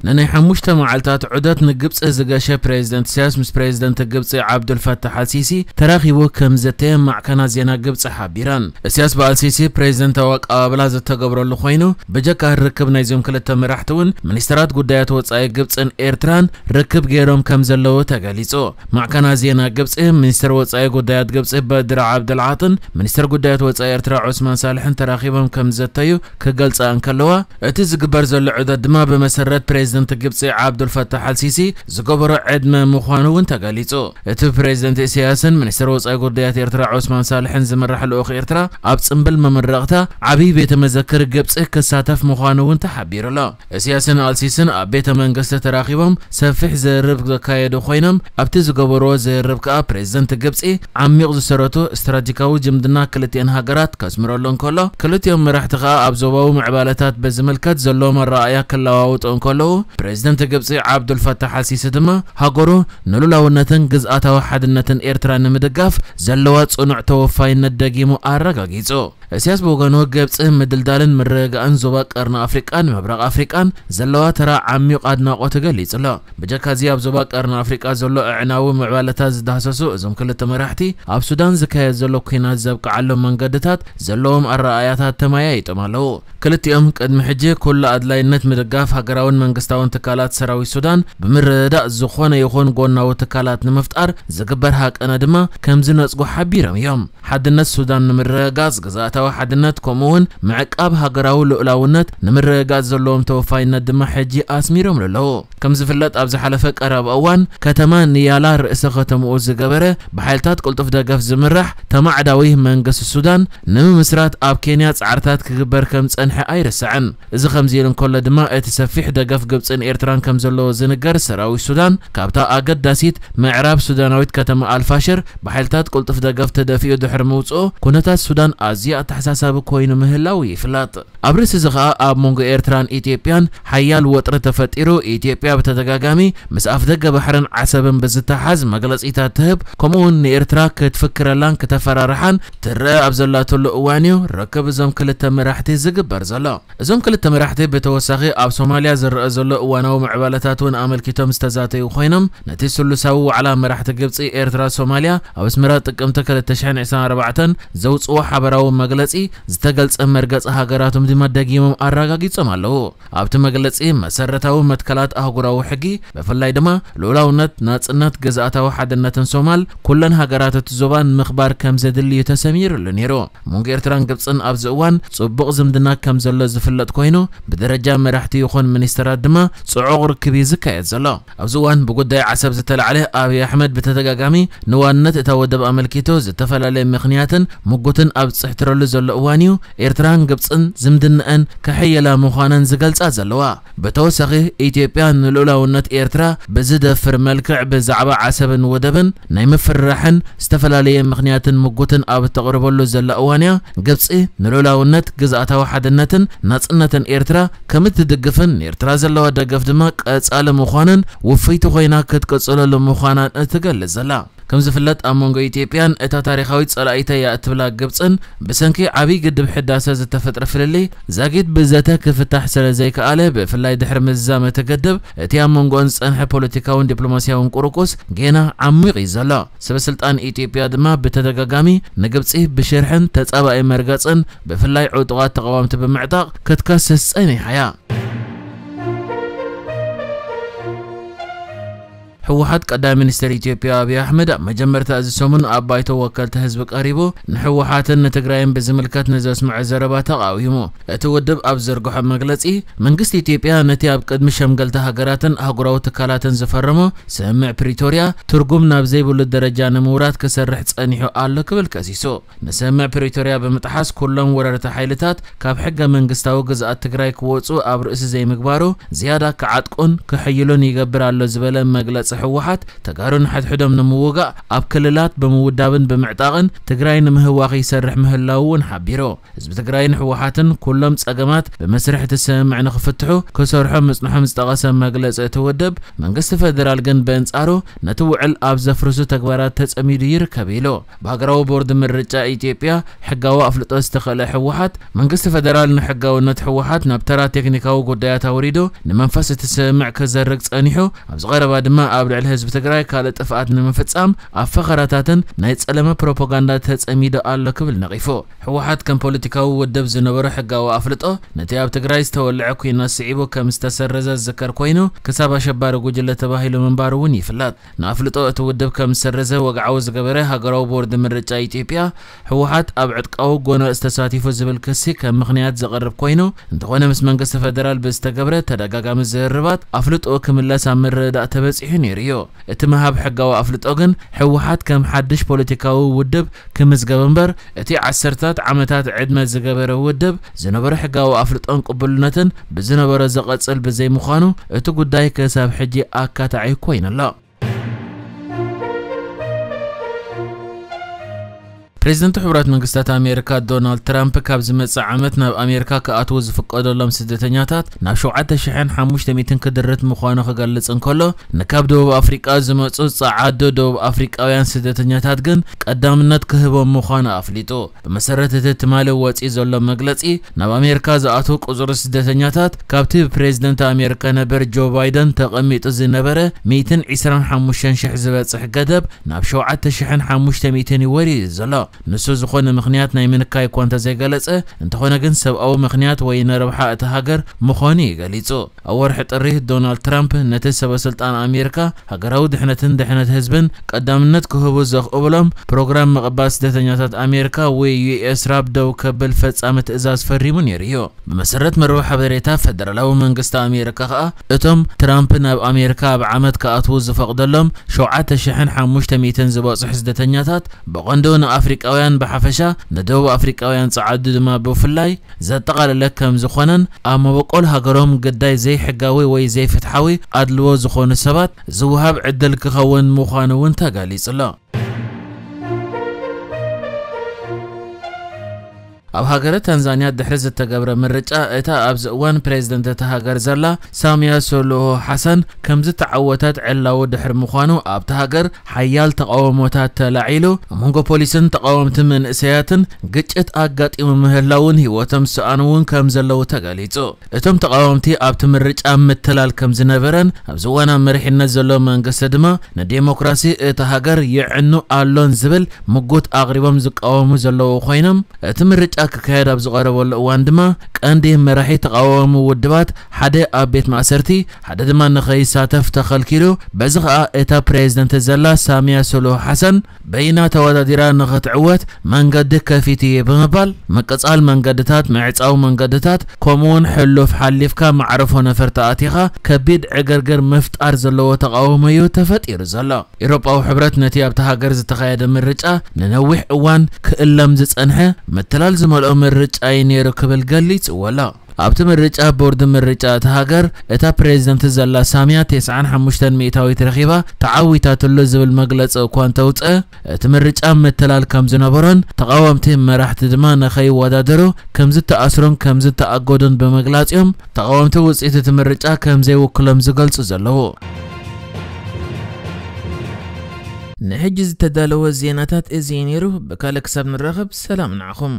ንናይ ሓሙሽተ መዓልታት ዑደት ንግብፂ ዝገሸ ፕሬዚደንት ኢሳያስ ምስ ፕሬዚደንት ግብፂ ዓብዱልፈታሕ ኣልሲሲ ተራኺቡ ከም ዘተየ ማዕከናት ዜና ግብፂ ሓቢረን። ኢሳያስ ብኣልሲሲ ፕሬዚደንታዊ ኣቀባብላ ዝተገብረሉ ኮይኑ፣ ብጀካ ርክብ ናይዞም ክልተ መራሕቲ እውን ሚኒስተራት ጉዳያት ወፃኢ ግብፅን ኤርትራን ርክብ ገይሮም ከም ዘለዉ ተገሊፁ። ማዕከናት ዜና ግብፂ፣ ሚኒስተር ወፃኢ ጉዳያት ግብፂ በድር ዓብደልዓጥን ሚኒስተር ጉዳያት ወፃኢ ኤርትራ ዑስማን ሳልሕን ተራኺቦም ከም ዘተዩ ክገልጻ እንከለዋ፣ እቲ ዝግበር ዘሎ ዑደት ድማ ብመሰረት ፕሬዚደንት ግብፂ ዓብዱልፈታሕ ኣልሲሲ ዝገበሮ ዕድመ ምዃኑ እውን ተገሊጹ። እቲ ፕሬዚደንት ኢሳያስን ሚኒስተር ወፃኢ ጉዳያት ኤርትራ ዑስማን ሳልሕን ዝምራሕ ልኡኽ ኤርትራ ኣብ ጽምብል መመረቕታ ዓብዪ ቤተ መዘክር ግብፂ ክሳተፍ ምዃኑ እውን ተሓቢሩ ኣሎ። ኢሳያስን ኣልሲስን ኣብ ቤተ መንግስቲ ተራኺቦም ሰፊሕ ዝርርብ ዘካየዱ ኮይኖም፣ ኣብቲ ዝገበርዎ ዝርርብ ከኣ ፕሬዚደንት ግብፂ ዓሚቕ ዝሰረቱ ስትራቴጂካዊ ዝምድና ክልቲአን ሃገራት ከስምረሉ እንከሎ፣ ክልቲኦም መራሕቲ ከኣ ኣብ ዞባዊ ምዕባለታት ብዝምልከት ዘለዎም ኣረኣእያ ክለዋወጡ እንከለዉ፣ ፕሬዚደንት ግብፂ ዓብዱልፈታሕ ኣልሲሲ ድማ ሃገሩ ንሉላውነትን ግዝኣታዊ ሓድነትን ኤርትራ ንምድጋፍ ዘለዋ ጽኑዕ ተወፋይነት ደጊሙ ኣረጋጊጹ። ኢሳያስ ብወገኑ፣ ግብጺ ምድልዳልን ምርግጋእን ዞባ ቀርኒ ኣፍሪቃን ምብራቕ ኣፍሪቃን ዘለዋ ተራ ዓሚቕ ኣድናቖት ገሊጹ ኣሎ። ብጀካዚ ኣብ ዞባ ቀርኒ ኣፍሪቃ ዘሎ ኣዕናዊ ምዕባለታት ዝዳህሰሱ እዞም ክልተ መራሕቲ፣ ኣብ ሱዳን ዝካየድ ዘሎ ኲናት ዘብቅዓሎም መንገድታት ዘለዎም ኣረኣእያታት ተመያይጦም ኣለዉ። ክልቲኦም ቅድሚ ሕጂ ኩሉ ኣድላይነት ምድጋፍ ሃገራውን መንግስታውን ትካላት ሰራዊት ሱዳን ብምርድዳእ ዝኾነ ይኹን ጎናዊ ትካላት ንምፍጣር ዝግበር ሃቀነ ድማ ከም ዝነጽጉ ሓቢሮም እዮም። ሓድነት ሱዳን ንምርግጋጽ፣ ግዝኣታዊ ሓድነት ከምኡ'ውን ምዕቃብ ሃገራዊ ልኡላውነት ንምርግጋጽ ዘለዎም ተወፋይነት ድማ ሕጂ ኣስሚሮምሉ ኣለዉ። ከም ዝፍለጥ፣ ኣብ ዝሓለፈ ቀረባ እዋን ከተማ ንያላ ርእሰ ከተምኡ ዝገበረ ብሓይልታት ቅልጡፍ ደገፍ ዝምራሕ ተማዕዳዊ መንግስቲ ሱዳን ንምምስራት ኣብ ኬንያ ጻዕርታት ክግበር ከም ጸንሐ ኣይርሳዕን። እዚ ከምዚ ኢሉ እንከሎ ድማ፣ እቲ ሰፊሕ ደገፍ ግብጽን ኤርትራን ከም ዘለዎ ዝንገር ሰራዊት ሱዳን፣ ካብታ ኣገዳሲት ምዕራብ ሱዳናዊት ከተማ ኣልፋሽር ብሓይልታት ቅልጡፍ ደገፍ ተደፊኡ ድሕሪ ምውጽኡ፣ ኩነታት ሱዳን ኣዝዩ ኣተሓሳሳቢ ኮይኑ ምህላዉ ይፍለጥ። ኣብ ርእሲ እዚ ኸኣ፣ ኣብ መንጎ ኤርትራን ኢትዮጵያን ሓያል ወጥሪ ተፈጢሩ፣ ኢትዮጵያ ብተደጋጋሚ ምስ ኣፍደገ ባሕርን ዓሰብን ብዝተሓዝ መግለጺታት ትህብ፣ ከምኡ'ውን ንኤርትራ ክትፍክረላን ክተፈራርሓን ትረአ ኣብ ዘላትሉ እዋን እዩ ርክብ እዞም ክልተ መራሕቲ ዝግበር ዘሎ። እዞም ክልተ መራሕቲ ብተወሳኺ ኣብ ሶማልያ ዝረአ ዘሎ እዋናዊ ምዕባለታት እውን ኣመልኪቶም ዝተዛተዩ ኮይኖም፣ ነቲ ስሉሳዊ ዋዕላ መራሕቲ ግብጺ፣ ኤርትራ፣ ሶማልያ ኣብ ኣስመራ ጥቅምቲ ክልተ ሽሕን ዕስራን ኣርባዕተን ዘውጽዎ ሓበራዊ መግለጺ ዝተገልጸ መርገጺ ሃገራቶም ድማ ደጊሞም ኣረጋጊጾም ኣለዉ። ኣብቲ መግለጺ፣ መሰረታዊ መትከላት ኣህጉራዊ ሕጊ፣ ብፍላይ ድማ ልኡላውነት፣ ናጽነት፣ ግዝኣታዊ ሓድነትን ሶማል ኩለን ሃገራት እቲ ዞባን ምኽባር ከም ዘድሊ እዩ ተሰሚሩሉ ነይሩ። መንጎ ኤርትራን ግብጽን ኣብዚ እዋን ጽቡቕ ዝምድና ከም ዘሎ ዝፍለጥ ኮይኑ፣ ብደረጃ መራሕቲ ይኹን ሚኒስተራት ድማ ጽዑቕ ርክብ እዩ ዝካየድ ዘሎ። ኣብዚ እዋን ብጉዳይ ዓሰብ ዝተላዕለ ኣብይ ኣሕመድ ብተደጋጋሚ ንዋንነት እታ ወደብ ኣመልኪቱ ዝተፈላለየ ምኽንያትን ምጉትን ኣብ ዝጽሕትረሉ ዘሎ እዋን እዩ፣ ኤርትራን ግብጽን ዝምድነአን ከሐየላ ምዃነን ዝገልጻ ዘለዋ። ብተወሳኺ፣ ኢትዮጵያ ንልኡላውነት ኤርትራ ብዝደፍር መልክዕ ብዛዕባ ዓሰብን ወደብን ናይ ምፍርራሕን ዝተፈላለየ ምኽንያትን ምጉትን ኣብ እተቕርበሉ ዘላ እዋን እያ፣ ግብጺ ንልኡላውነት፣ ግዝኣታዊ ሓድነትን ናጽነትን ኤርትራ ከም እትድግፍን ንኤርትራ ዘለዋ ደገፍ ድማ ቀጻሊ ምዃንን ውፍይቲ ኮይና ክትቅጽለሉ ምዃናን እትገልጽ ዘላ። ከም ዝፍለጥ፣ ኣብ መንጎ ኢትዮጵያን እታ ታሪኻዊት ጸላኢተይ እያ እትብላ ግብጽን ብሰንኪ ዓብዪ ግድብ ሕዳሰ ዝተፈጥረ ፍልልይ ዛጊት ብዘተ ክፍታሕ ስለ ዘይከኣለ፣ ብፍላይ ድሕሪ ምዝዛም እቲ ግድብ፣ እቲ ኣብ መንጎኦን ዝጸንሐ ፖለቲካውን ዲፕሎማስያውን ቁርቁስ ጌና ዓሚቕ እዩ ዘሎ። ሰበ ስልጣን ኢትዮጵያ ድማ ብተደጋጋሚ ንግብጺ ብሽርሕን ተጻባኢ መርገጽን ብፍላይ ዕጡቓት ተቓወምቲ ብምዕጣቕ ክትከስስ ጸኒሓ እያ። ህወሓት ቀዳማይ ሚኒስተር ኢትዮጵያ ኣብይ ኣሕመድ ኣብ መጀመርታ እዚ ሰሙን ኣብ ባይቶ ወከልቲ ህዝቢ ቀሪቡ ንህወሓትን ንትግራይን ብዝምልከት ንዘስምዖ ዘረባ ተቓዊሙ። እቲ ውድብ ኣብ ዘርግሖ መግለጺ፣ መንግስቲ ኢትዮጵያ ነቲ ኣብ ቅድሚ ሸምገልቲ ሃገራትን ኣህጉራዊ ትካላትን ዝፈረሞ ስምምዕ ፕሪቶርያ ትርጉም ናብ ዘይብሉ ደረጃ ንምውራድ ክሰርሕ ጸኒሑ ኣሎ ክብል ከሲሱ። ንስምምዕ ፕሪቶርያ ብምጥሓስ ኩሎም ወረርቲ ሓይልታት ካብ ሕገ መንግስታዊ ግዝኣት ትግራይ ክወፁ ኣብ ርእሲ ዘይምግባሩ ዝያዳ ክዓጥቁን ክሕይሉን ይገብር ኣሎ ዝበለ መግለፂ ህወሓት፣ ተጋሩ ንሓድሕዶም ንምውጋእ ኣብ ክልላት ብምውዳብን ብምዕጣቕን ትግራይ ንምህዋኽ ይሰርሕ ምህላዉ እውን ሓቢሩ። ህዝቢ ትግራይን ህወሓትን ኩሎም ጸገማት ብመስርሕ እቲ ስምምዕ ንኽፍትሑ ክሰርሑ ምጽንሖም ዝጠቐሰ መግለጺ እቲ ውድብ፣ መንግስቲ ፌደራል ግን ብእንጻሩ ነቲ ውዕል ኣብ ዘፍርሱ ተግባራት ተጸሚዱ ይርከብ ኢሉ። ብሃገራዊ ቦርድ ምርጫ ኢትዮጵያ ሕጋዊ ኣፍልጦ ዝተኸለ ህወሓት፣ መንግስቲ ፌደራል ንሕጋውነት ህወሓት ናብ ተራ ቴክኒካዊ ጉዳያት ኣውሪዱ ንመንፈስ እቲ ስምምዕ ክዘርግ ጸኒሑ፣ ኣብዚ ቀረባ ድማ ኣብ ልዕሊ ህዝቢ ትግራይ ካልእ ጥፍኣት ንምፍጻም ኣብ ፈኸራታትን ናይ ጸለመ ፕሮፓጋንዳ ተጸሚዱ ኣሎ ክብል ነቒፉ። ህወሓት ከም ፖለቲካዊ ውድብ ዝነበሮ ሕጋዊ ኣፍልጦ ነቲ ኣብ ትግራይ ዝተወልዐ ኲናት ስዒቡ ከም ዝተሰረዘ ዝዝከር ኮይኑ፣ ክሳብ ኣሸባሪ ጉጅለ ተባሂሉ ምንባሩ እውን ይፍለጥ። ንኣፍልጦ እቲ ውድብ ከም ዝሰረዘ ወግዓዊ ዝገበረ ሃገራዊ ቦርድ ምርጫ ኢትዮጵያ፣ ህወሓት ኣብ ዕጥቃዊ ጎነጽ ተሳቲፉ ዝብል ክሲ ከም ምኽንያት ዘቕርብ ኮይኑ፣ እንተኾነ ምስ መንግስቲ ፌደራል ብዝተገብረ ተደጋጋሚ ዝርርባት ኣፍልጦ ክምለስ ኣብ ምርድዳእ ተበጺሑ ነይሩ እዩ። እቲ ምሃብ ሕጋዊ ኣፍልጦ ግን ህወሓት ከም ሓድሽ ፖለቲካዊ ውድብ ክምዝገብ እምበር፣ እቲ ዓሰርታት ዓመታት ዕድመ ዝገበረ ውድብ ዝነበረ ሕጋዊ ኣፍልጦን ቅቡልነትን ብዝነበሮ ዘቐጽል ብዘይምዃኑ፣ እቲ ጉዳይ ክሳብ ሕጂ ኣካታዒ ኮይኑ ኣሎ። ፕሬዚደንት ሕቡራት መንግስታት ኣሜሪካ ዶናልድ ትራምፕ ካብ ዝመጽእ ዓመት ናብ ኣሜሪካ ክኣትዉ ዝፍቀደሎም ስደተኛታት ናብ ሸውዓተ ሽሕን ሓሙሽተ ሚእትን ክድርት ምዃኑ ክገልጽ እንከሎ፣ ንካብ ደቡብ ኣፍሪቃ ዝመጹ ጸዓዱ ደቡብ ኣፍሪቃውያን ስደተኛታት ግን ቀዳምነት ክህቦም ምዃኑ ኣፍሊጡ። ብመሰረት እቲ ትማሊ ወጺኡ ዘሎ መግለጺ፣ ናብ ኣሜሪካ ዝኣትዉ ቁጽሪ ስደተኛታት ካብቲ ብፕሬዚደንት ኣሜሪካ ነበር ጆ ባይደን ተቐሚጡ ዝነበረ ሚእትን ዕስራን ሓሙሽተን ሽሕ ዝበጽሕ ገደብ ናብ ሸውዓተ ሽሕን ሓሙሽተ ሚእትን እዩ ወሪዱ ዘሎ። ንሱ ዝኾነ ምኽንያት ናይ ምንካይ እኳ እንተዘይገለጸ፣ እንተኾነ ግን ሰብኣዊ ምኽንያት ወይ ንረብሓ እታ ሃገር ምዃኑ እዩ ገሊጹ። ኣብ ወርሒ ጥሪ ዶናልድ ትራምፕ ነቲ ሰበ ስልጣን ኣሜሪካ ሃገራዊ ድሕነትን ድሕነት ህዝብን ቀዳምነት ክህቡ ዘኽእብሎም ፕሮግራም ምቕባል ስደተኛታት ኣሜሪካ ወይ ዩ ኤስ ራብ ደው ከብል ፈጻሚ ትእዛዝ ፈሪሙ ነይሩ እዩ። ብመሰረት መርበብ ሓበሬታ ፈደራላዊ መንግስቲ ኣሜሪካ ከኣ፣ እቶም ትራምፕ ናብ ኣሜሪካ ኣብ ዓመት ክኣትዉ ዝፈቕደሎም ሸውዓተ ሽሕን ሓሙሽተ ሚእትን ዝበጽሑ ስደተኛታት፣ ብቐንዱ ንኣፍሪቃውያን ብሓፈሻ፣ ንደቡብ ኣፍሪቃውያን ጸዓዱ ድማ ብፍላይ ዘጠቓለለ ከም ዝኾነን፣ ኣብ መበቆል ሃገሮም ግዳይ ዘይሕጋዊ ወይ ዘይፍትሓዊ ኣድልዎ ዝኾኑ ሰባት ዝወሃብ ዕድል ክኸውን ምዃኑ እውን ተገሊጹ ኣሎ። ኣብ ሃገረ ታንዛንያ ድሕሪ ዝተገብረ ምርጫ፣ እታ ኣብዚ እዋን ፕሬዝደንት እታ ሃገር ዘላ ሳምያ ሶሉሁ ሓሰን ከም ዝተዓወተት ዕላዊ ድሕሪ ምዃኑ፣ ኣብታ ሃገር ሓያል ተቓውሞታት ተላዒሉ፣ ኣብ መንጎ ፖሊስን ተቓወምቲ መንእሰያትን ግጭት ኣጋጢሙ ምህላውን ህይወቶም ዝሰኣኑ እውን ከም ዘለዉ ተገሊጹ። እቶም ተቓወምቲ ኣብቲ ምርጫ ምትላል ከም ዝነበረን፣ ኣብዚ እዋን ኣብ መሪሕነት ዘሎ መንግስቲ ድማ ንዴሞክራሲ እታ ሃገር የዕኑ ኣሎን ዝብል ምጉት ኣቕሪቦም ዝቃወሙ ዘለዉ ኮይኖም፣ እቲ ምርጫ ክካየድ ኣብ ዝቐረበሉ እዋን ድማ ቀንዲ መራሒ ተቓዋሚ ውድባት ሓደ ኣብ ቤት ማእሰርቲ፣ ሓደ ድማ ንኸይሳተፍ ተኸልኪሉ። በዚ ኸኣ እታ ፕሬዝደንት ዘላ ሳምያ ሶሉሁ ሓሰን በይና ተወዳዲራ ንኽትዕወት መንገዲ ከፊቱ እየ ብምባል፣ ምቅጻል መንገድታት፣ ምዕጻው መንገድታት፣ ከምኡውን ሕሉፍ ሓሊፍካ መዕረፎ ነፈርቲ ኣቲኻ ከቢድ ዕግርግር ምፍጣር ዘለዎ ተቓውሞ እዩ ተፈጢሩ ዘሎ። ኤውሮጳዊ ሕብረት ነቲ ኣብታ ሃገር ዝተኻየደ ምርጫ ንነዊሕ እዋን ክእለም ዝጸንሐ ምትላል ዝመልኦ ምርጫ እዩ ነይሩ ክብል ገሊጽዎ ኣሎ። ኣብቲ ምርጫ ቦርድ ምርጫ እታ ሃገር፣ እታ ፕሬዝደንት ዘላ ሳምያ ተስዓን ሓሙሽተን ሚእታዊት ረኺባ ተዓዊታትሉ ዝብል መግለጺ እኳ እንተውጽአ፣ እቲ ምርጫ ምትላል ከም ዝነበሮን ተቓወምቲ መራሕቲ ድማ ንኸይወዳደሩ ከም ዝተኣስሩን ከም ዝተኣገዱን ብምግላጽ እዮም ተቓወምቲ ውጽኢት እቲ ምርጫ ከም ዘይውክሎም ዝገልጹ ዘለዉ። ንሕጂ ዝተዳለወ ዜናታት እዚ እዩ ነይሩ። ብካልእ ክሳብ ንራኸብ ሰላም ንዓኹም።